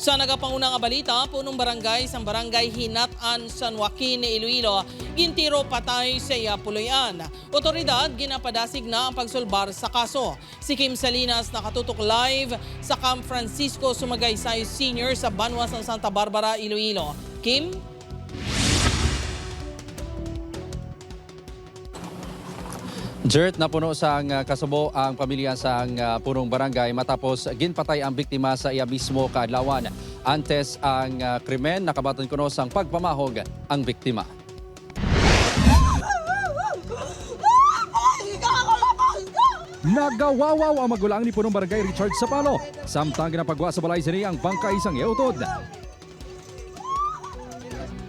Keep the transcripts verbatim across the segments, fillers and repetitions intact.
Sa nagapanguna nga balita, punong barangay sang Barangay Hinat-an, San Joaquin, Iloilo, gintiro patay sa iya puloy-an. Otoridad ginapadasig na ang pagsulbar sa kaso. Si Kim Salinas nakatutok live sa Camp Francisco Sumagaysay Senior sa banwa sang Santa Barbara, Iloilo. Kim? Jert, napuno sang, ah, kasubo ang pamilya sang, ah, punong barangay matapos ginpatay ang biktima sa iya mismo kaadlawan. Antes ang, ah, krimen, nakabaton kuno sang pagpamahog ang biktima. Nagawawaw ang magulang ni punong barangay Richard Sapalo, samtang ginapagwa sa balay sini ang bangkay sang iya utod.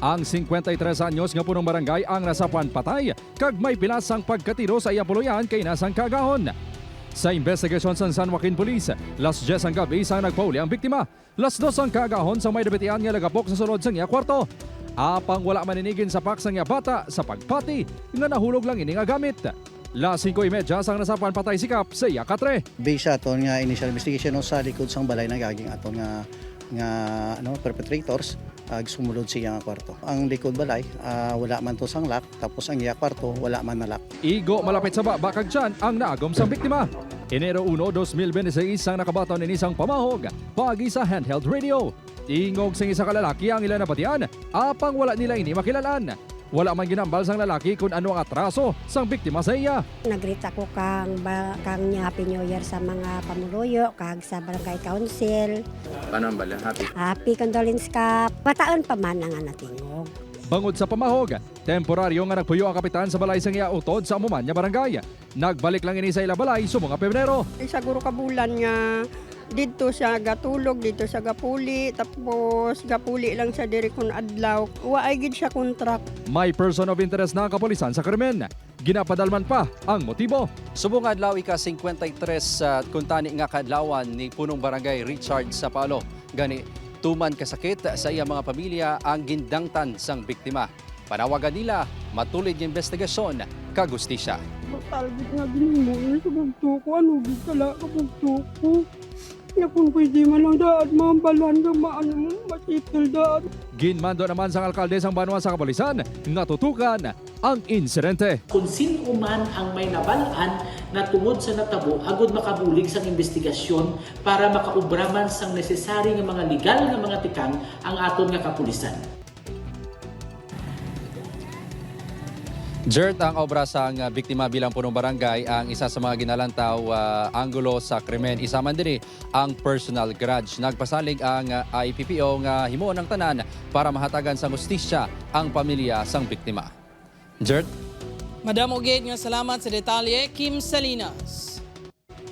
Ang singkwenta y tres anyos nga punong barangay ang nasapan patay kag may pilas sang pagkatiro sa iya puloy-an kay nasang kaagahon. Sa investigasyon sang San Joaquin Police, las dyes ang gab-i sang nagpauli ang biktima. Las dos ang kaagahon sang may nabatian nga nagapok sa sulod sang iya kwarto. Apang wala man ini ginsapak sang iya bata sa pagpati nga nahulog lang ini nga gamit. Las singko y medya sang nasapan patay si Kap sa iya katre. Based sa aton nga initial investigation, no, sa likod sang balay nagaging aton nga, nga, ano, perpetrators, ah, sumulod sa iya nga kwarto. Ang likod balay, ah, wala man to sang lock, tapos ang iya kwarto wala man na lock. Igo malapit sa baba kag tiyan ang naagom sang biktima. Enero uno, dos mil bente seis sang nakabaton ini sang pamahog paagi sa handheld radio. Tingog sang isa ka lalaki ang ila nabatian, apang wala nila ini makilal-an. Wala man ginambal sang lalaki kon ano ang atraso sang biktima sa iya. Nag-greet ako kang ba-, kang niya Happy New Year sa mga pamuluyo kag sa barangay council. Paano ang bala? Happy? Happy condolence ka. Pataon pa man ang natingog. Bangod sa pamahog, temporaryo nga nagpuyo ang kapitan sa balay sang iya utod sa amo man nga barangay. Nagbalik lang ini sa ila balay subong nga Pebrero. Isa guro ka bulan nga didto siya gatulog, didto siya gapuli, tapos gapuli lang siya diri kun adlaw. Waay gid siya contract. May person of interest na ang kapulisan sa krimen. Ginapadalman pa ang motibo. Subong nga adlaw, ika singkwenta y tres, ah, kuntani nga kaadlawan ni Punong Barangay Richard Sapalo. Gani, tuman kasakit sa iya mga pamilya ang gindangtan sang biktima. Panawagan nila matulid nga investigasyon kag hustisya. Brutal gid nga ginimo niya sa bugto ko. Ano gid kala ka bugto ko? Nga kung pwede man lang daad mahambalan nga maano mo, masettle daad. Ginmando naman sang alkalde sang banwa sa kapulisan nga tutukan ang insidente. Kung sino man ang may nabal-an na tungod sa natabo, agud makabulig sang investigasyon para makaubra man sang nesesari nga mga legal nga mga tikang ang aton nga kapulisan. Jert, ang obra sang biktima bilang punong barangay ang isa sa mga ginalantaw, ah, anggulo sa krimen. Isa man diri ang personal grudge. Nagpasalig ang, ah, I P P O nga himuon ang tanan para mahatagan sang hustisya ang pamilya sang biktima. Jert? Madamo gid nga salamat sa detalye, Kim Salinas.